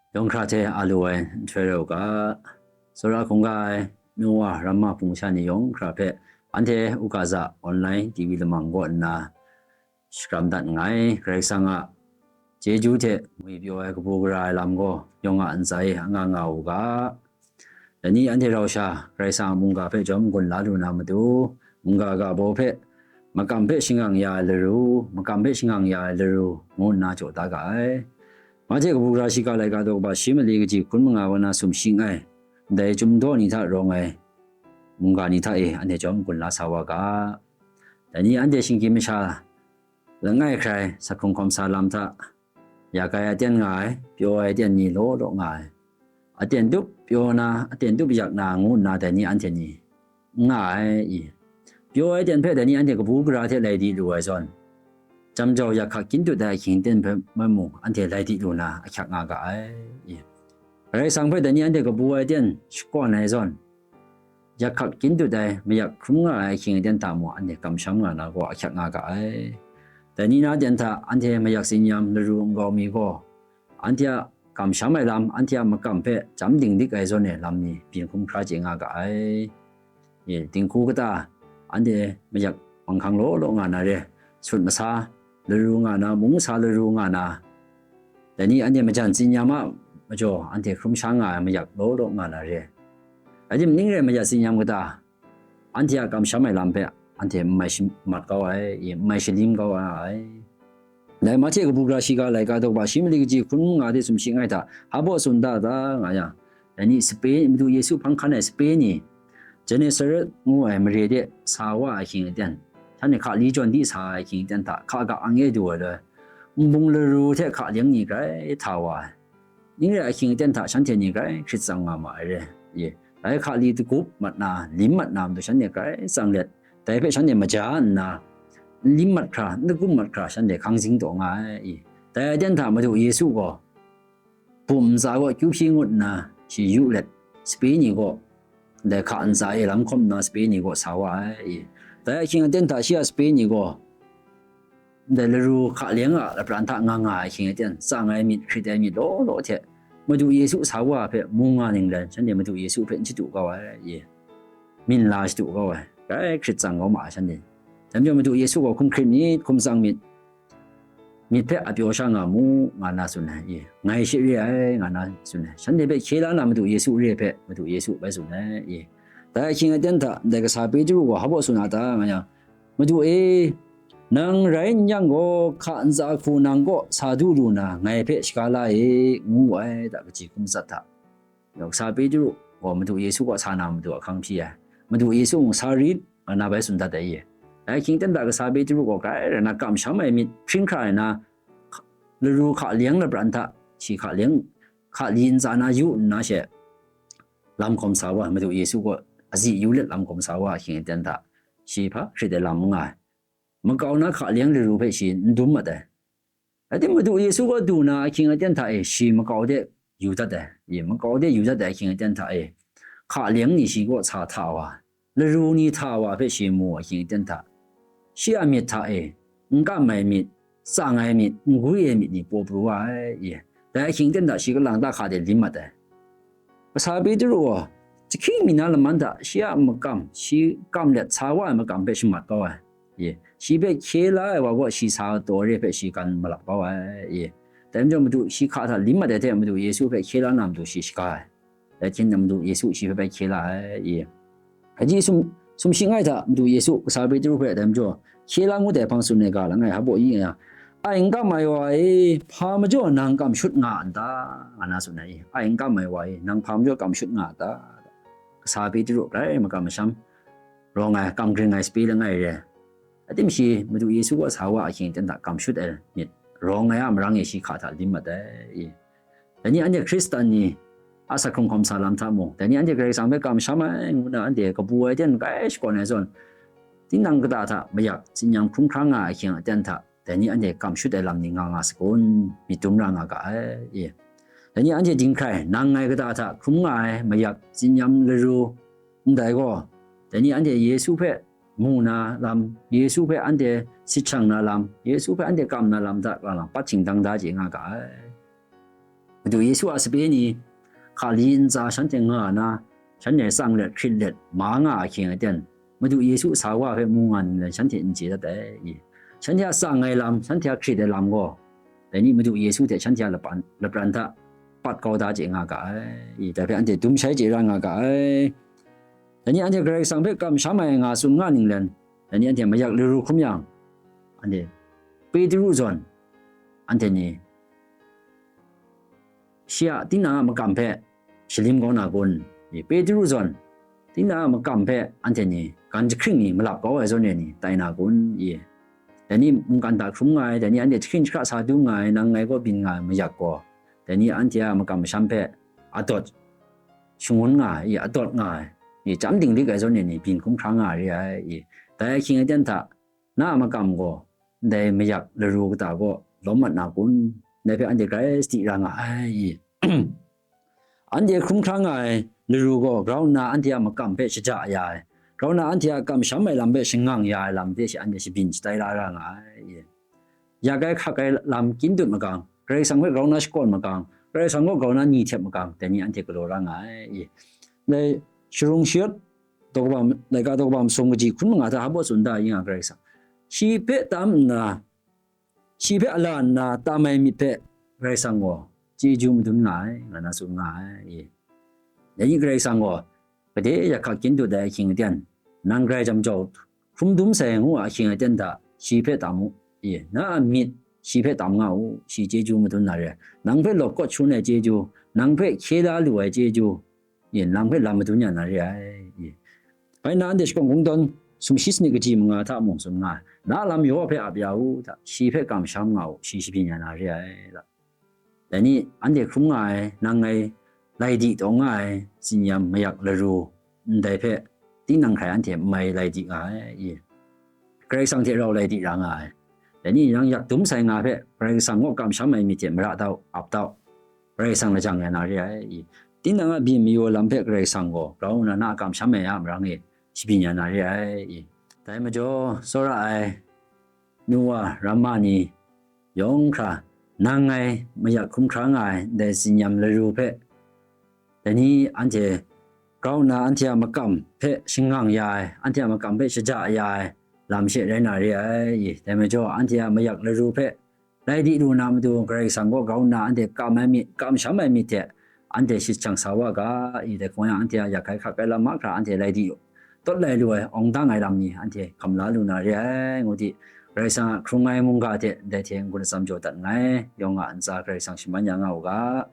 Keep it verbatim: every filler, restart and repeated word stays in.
Yawng hkra hte a lu ai nhtoi rau ga, tsawra hkungga ai, nu wa, ramma hpung sha ni yawng hkra hpe, anhte Ugaza online T V lamang kaw nna shakram dat nngai. Karai Kasang a chyeju hte ngwi pyaw ai kabu gara ai lam gaw yawng a ntsa e anga nga u ga. Dai ni anhte rau sha, Karai Kasang a mungga hpe chyawm n-gun la lu na matu, mungga ga baw hpe, makam hpe shangang ya ai laru, makam hpe shangang ya ai laru, ngu nna jaw da ga ai. Mahte kabu gara shiga laika daw kaba shi mali kaji hkun manga wa na sumshi ai, ndai chyum daw ni hta rawng ai mungga ni hta e anhte chyawm n-gun la sa wa ga. Dai ni anhte shinggyim masha langai hkrai, sa hkrung hkawm sa lam hta, yak ai aten nga ai, pyaw ai aten ni law law nga ai, aten tup pyaw na, aten tup yak na, ngu nna dai ni anhte ni n nga ai i. Pyaw ai aten hpe dai ni anhte kabu gara hte lai di lu ai zawn, jam jau yak hkak kyin dut ai ahkying aten hpe mai mung, anhte lai di lu na ahkyak nga ga ai i. Karai Kasang hpe dai ni anhte kabu ai aten shakawn ai zawn, yak hkak kyin dut ai, mayak hkrum nga ai ahkying aten hta mung, anhte kamsham nga na gaw ahkyak nga ga ai. Dai ni na aten hta anhte mayak tsinyam laru nkau mi gaw, anhte a kamsham ai lam, anhte a makam hpe chyam dinglik ai zawn e lam ni byin hkrum hkra chye nga ga ai. E, dinghku kata, anhte mayak manghkang law law nga na re, sut masa laru nga na, mung sa laru nga na, dai ni anhte majan tsinyam a majaw, anhte hkrum sha nga ai mayak law law nga na re. Rai timung, ning re mayak tsinyam kata, anhte a kamsham ai lam hpe anhte n mai shi-, mat kau ai, n mai shalim kau ai. Dai Mahte kabu gara shiga laika daw kaba shi mali kaji hkun manga de sumshi ai hta, hpa baw tsun da da nga yang, dai ni sape, Madu Yesu hpang hkan ai sape ni, Genesaret ngu ai mare de sa wa ai ahkying aten, shanhte hka li jawn di sa ai ahkying aten hta hka ga ang e du ai loi, nbung laru hte hka leng ni grai hta wa ai. Ning re ai ahkying aten hta shanhte ni grai hkrit tsang nga ma ai re. Ye, dai hka li dagup mat na, lim mat na matu shanhte grai tsang let, dai hpe shanhte maja nna, n lim mat hkra, n dagup mat hkra, shanhte hkang zing taw nga ai i. Dai aten hta Madu Yesu gaw, bum ntsa gaw kyu hpyi ngut nna, shi yu let, sape ni gaw, ndai hka ntsa e lam hkawm nna sape ni gaw sa wa ai i. Dai ahkying aten hta shi a sape ni gaw, ndai laru hka leng a lapran hta nga nga ai ahkying aten, tsang ai myit, hkrit ai myit law law hte, Madu Yesu sa wa hpe mung nga ninglen, shanhte Madu Yesu hpe n shadu kau ai i. Myit la shadu kau ai, grai hkrit tsang kau ma ai shanhte. Dai majaw Madu Yesu gaw hkum hkrit myit, hkum tsang myit, myit hpe a pyaw sha nga mu, nga na tsun ai i. Ngai she re ai, nga na tsun ai. Shanhte hpe hkye la na Madu Yesu re hpe, Madu Yesu bai tsun ai i. Dai ahkying aten hta, ndai kasa Petru gaw hpa baw tsun a ta, nga yang, Madu e, nang rai n yang gaw, hka ntsa hku nang kaw sa du lu na, ngai hpe shaga la e, ngu ai, da kaji hkum matsat hta. Kasa Petru gaw Madu Yesu kaw sa na matu ahkang hpyi ai. Madu Yesu mung sa rit, nga na bai tsun dat ai ye. Dai ahkying aten hta kasa Petru gaw grai rai na kamsham ai myit hpring hkra ai na, laru hka leng lapran hta, shi hka leng, hka li ntsa na yu nna she, lam hkawm sa wa, Madu Yesu kaw azi yu let lam hkawm sa wa ahkying aten hta, shi hpa hkrit ai lam n nga ai. Makau na hka leng laru hpe shi n dum mat ai. Rai timung, Madu Yesu kaw du na ahkying aten hta e shi makau de yu dat ai, i, makau de yu dat ai ahkying aten hta e, hka leng ni shi kaw sa hta wa, laru ni hta wa hpe shi mu ahkying aten hta, shi a myit hta e, n kam ai myit, tsang ai myit, n gwi ai myit ni paw pru wa ai, i, dai ahkying aten hta shi kalang ta hka de lim mat ai. Kasa Petru gaw, jahkying mi na laman hta shi a makam, shi kam let sa wa ai makam hpe shamat kau ai. Ye, shi hpe hkye la ai wa gaw shi sa taw re hpe shi kan malap kau ai. Ye, dai majaw Madu shi hka hta lim mat ai hte Madu Yesu hpe hkye la na matu shi shaga ai. Dai hte Madu Yesu shi hpe bai hkye la ai. Ye, hkaji sum, sumshi ai hta Madu Yesu kasa Petru hpe dai majaw hkye la ngut ai hpang tsun ai ga langai hpa baw yi nga, ai n kam ai wa e, hpa majaw nang kam shut nga n ta? Nga na tsun ai. Ai n kam ai wa e, nang hpa majaw kam shut nga n ta? Kasa Petru grai makam masham rawng ai, kam gring ai sape langai re. Atim shi Madu Yesu kaw sa wa ahkying aten hta kam shut ai myit rawng ai a marang e shi hka hta lim mat ai. Dai ni anhte Hkristan ni a sa hkrung hkawm sa lam hta mung, dai ni anhte Karai Kasang hpe kamsham ai ngu na anhte kabu ai aten kai shakawn ai zawn, tinang kata hta mayak tsinyam hkrum hkra nga ai ahkying aten hta, dai ni anhte kam shut ai lam ni nga nga sagun, myit dum ra nga ga ai. Dai ni anhte dinghkrai nang ngai kata hta hkrum nga ai mayak tsinyam laru, ndai gaw, dai ni anhte Yesu hpe mu na lam, Yesu hpe anhte sit shang na lam, Yesu hpe anhte kam na lam hta lang lang pat shingdang da chye nga ga ai. Madu Yesu a sape ni hkali ntsa shanhte nga na, shanhte tsang let hkrit let ma nga ahkying aten, Madu Yesu sa wa hpe mu nga ninglen shanhte n chye dat ai i. Shanhte a tsang ai lam, shanhte a hkrit ai lam gaw, dai ni Madu Yesu hte shanhte a lapran, lapran hta pat kau da chye nga ga ai i. Dai hpe anhte dum shai chye ra nga ga ai. Dai ni anhte Karai Kasang hpe kamsham ai nga tsun nga ninglen, dai ni anhte mayak laru hkrum yang, anhte Petru zawn, anhte ni shi a tinang a makam hpe shalim kau na kun? I, Petru zawn, tinang a makam hpe anhte ni gan jahkring ni malap kau ai zawn e ni tai na kun? I, dai ni mungkan hta hkrum nga ai, dai ni anhte jahkring jahkra sa du nga ai, nang ngai kaw byin nga ai mayak gaw, dai ni anhte a makam masham hpe adawt shangun nga ai, i, adawt nga ai, i, chyam dinglik ai zawn e ni byin hkrum hkra nga ai re ai, i, dai ahkying aten hta, na a makam gaw ndai mayak laru kata kaw lawm mat na kun? Ndai hpe anhte grai sadi ra nga ai i. Anhte hkrum hkra nga ai laru gaw grau nna anhte a makam hpe shaja ya ai, grau nna anhte a kamsham ai lam hpe shangang ya ai lam hte she anhte shabyin shatai la ra nga ai i. Yak ai hkak ai lam kyin dut magang, Karai Kasang hpe grau nna shakawn magang, Karai Kasang gaw grau nna ni htep magang, dai ni anhte galaw ra nga ai i. Dai sharung shayawt, daw kaba, laika daw kaba masum kaji hkun manga hta hpa tsun da i nga Karai Kasang. Shi hpe tam nna, shi hpe a la nna tam ai myit hpe Karai Kasang gaw chyeju madun nga ai, nga na tsun nga ai i. Dai ni Karai Kasang gaw, gade yak hkak kyin dut ai ahkying aten, nang grai jam jau hkrum dum sai ngu a ahkying aten hta shi hpe tam u. I, na a myit shi hpe tam nga u, shi chyeju madun na re ai. Nang hpe lawt kawt shangun ai chyeju, nang hpe hkye la lu ai chyeju, i, nang hpe lam madun ya na re ai. I, bai na anhte shakawn kungdawn sumshi sanit kaji manga hta mung tsun nga ai. Na a lam yaw hpe ap ya u hta, shi hpe kamsham nga u, shi shabyin ya na re ai. Dai ni anhte hkrum nga ai, nang ngai lai di taw nga ai, tsinyam mayak laru, ndai hpe tinang hkrai anhte n mai lai di nga ai i. Karai Kasang hte rau lai di ra nga ai. Dai ni nang yak dum sai nga hpe Karai Kasang kaw kamsham ai myit hte mara tau, ap tau. Karai Kasang lajang rai na re ai i. Tinang a byin mayu lam hpe Karai Kasang gaw grau nna na a kamsham ai a marang e shabyin ya na re ai i. Dai majaw, tsawra ai, nu wa, ramma ni yawng hkra, nang ngai mayak hkrum hkra nga ai ndai tsinyam laru hpe, dai ni anhte grau nna anhte a makam hpe shangang ya ai, anhte a makam hpe shaja ya ai lam she rai na re ai i. Dai majaw, anhte a mayak laru hpe lai di lu na matu, Karai Kasang kaw grau nna anhte kam ai myit, kamsham ai myit hte anhte shajang sa wa ga i. Dai hkawng yang, anhte a yak ai hkak ai lam mahkra anhte lai di lu, tawt lai lu ai, awng dang ai lam ni anhte hkam la lu na re ai, ngu di, Karai Kasang a hkrung ai mungga hte ndai hte n-gun atsam jaw dat nngai. Yawng a ntsa Karai Kasang shaman ya nga u ga.